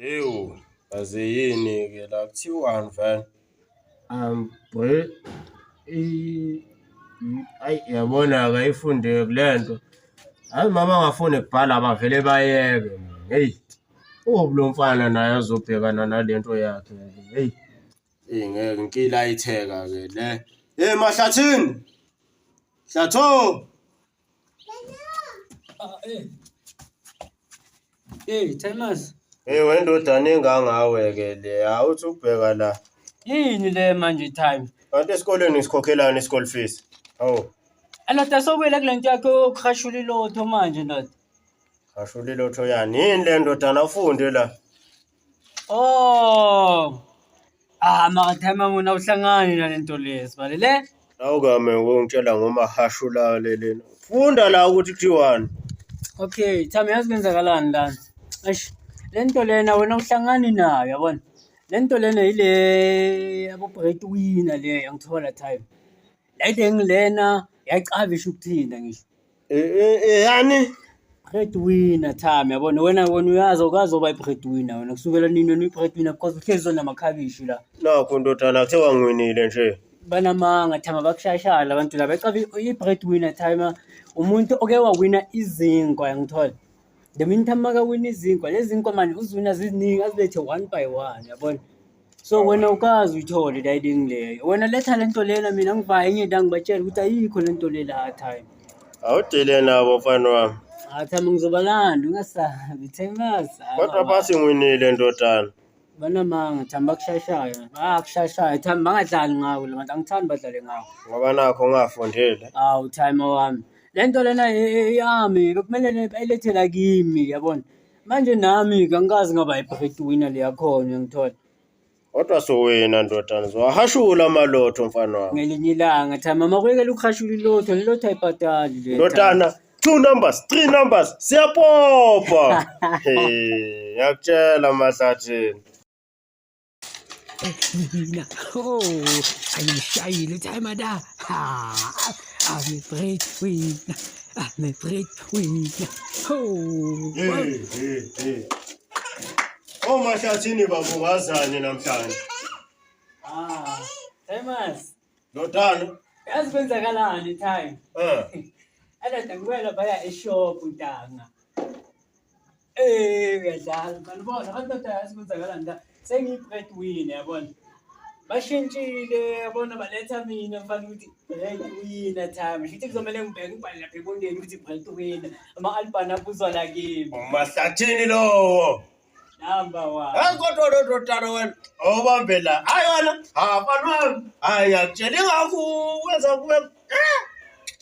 Ewu, kaze yini-ke la kuthiwani vele? Ayi yabona-ke ayifundeki le nto. Hhayi uma bangafuni kubhala bavele bayeke hheyi. Uphi lo mfana naye azobhekana nale nto yakhe hheyi. Eyi ngeke nkilayitheka-ke le. Hey Mahlathini! Hlatho! Ah, eh. Hey, Thomas. Hey wendodana engangawe ke le awuthi ubheka la. Yini le manje time? Kanti esikoleni sikhokhelani i-school fees? Hawu. Ndoda sowubuyele kule nto yakho yokuhashula ilotho manje ndoda. Hashula ilotho yani yini le ndodana ufunde la? Oh. Ah, mara time wena awuhlangani nalento le sibale le. Awukame ungitshela ngomahashula lelena. Funda la ukuthi kuthiwani. Okay, Thami yazi kwenzakalani lana. Eish, le nto lena wena uhlangani nayo yabona. Le nto lena yile yabo breadwinner le yangithola time. Le nto engilena yayicabisha ukuthina ngisho. Yani Breadwinner time yabona wena wena uyazi awukazi oba i-breadwinner wena kusukela nini wena uyi-breadwinner because uhlezi onamakhabishi la. Nakho ndodana kuthiwa ngiwinile nje. Banamanga time bakushayashaya abantu laba ecabi i-breadwinner time umuntu oke wawina izinkwa yangithola. The meantime makawina izinkwa lezi zinkwa manje uziwina ziziningi azilethe one by one yabona. So wena ukazi uyithole la ilingi leyo. Wena letha lento lena mina ngivaye enye into ngibatshela ukuthi ayikho lento le la time. Awudile nabo mfana wami. Ah time ngizobalanda ungasabi Thomas. Kodwa bathi ngiwinile ndodana. Banamanga time bakushayashaya. Bayakushayashaya time bangadlali ngawe la bantu angithandi badlale ngawe. Ngoba nakho ngingafundile. Awu time wami. Le nto lena yami bekumele bayilethe la kimi yabona. Manje nami ke angikazi ngaba i-breadwinner le yakhona ngithola. Kodwa sowena ndodana zowahashula amalotho mfana wami. Ngelinye ilanga time mama kuyekela ukuhashula ilotho, lelotho ayibhadali le. Ndodana, two numbers, three numbers, siyapopa. Hey, ngiyakutshela Mahlathini. Mina, oh, ayishayile timer da. Ha, I'm a breadwinner. I'm a breadwinner. Oh. Hey, hey, hey. Oh Mahlathini babungazani namhlanje. Ah, Thomas. Ndodana. Yazi kwenzakalani time? Eh. Alada ngibuya baya eshop ntanga. Eh uyadlala mfana bona abantu badala yazi kwenzakalani la sengiyi-breadwinner yabona. Bashintshile yabona baletha mina mfana ukuthi breadwinner time. Shuthi kuzomele ngibheke ngibhale lapha ebondeni ukuthi breadwinner. Ama-album abuzwa la kimi. Umahlathini lowo. Number one. Hayi kodwa lo ndodana wena awubambe la. Hayi wena, ha mfana wami. Hayi ngiyakutshela ingakho wenza kube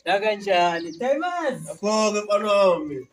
La kanjani? Diamonds. Akho-ke mfana wami.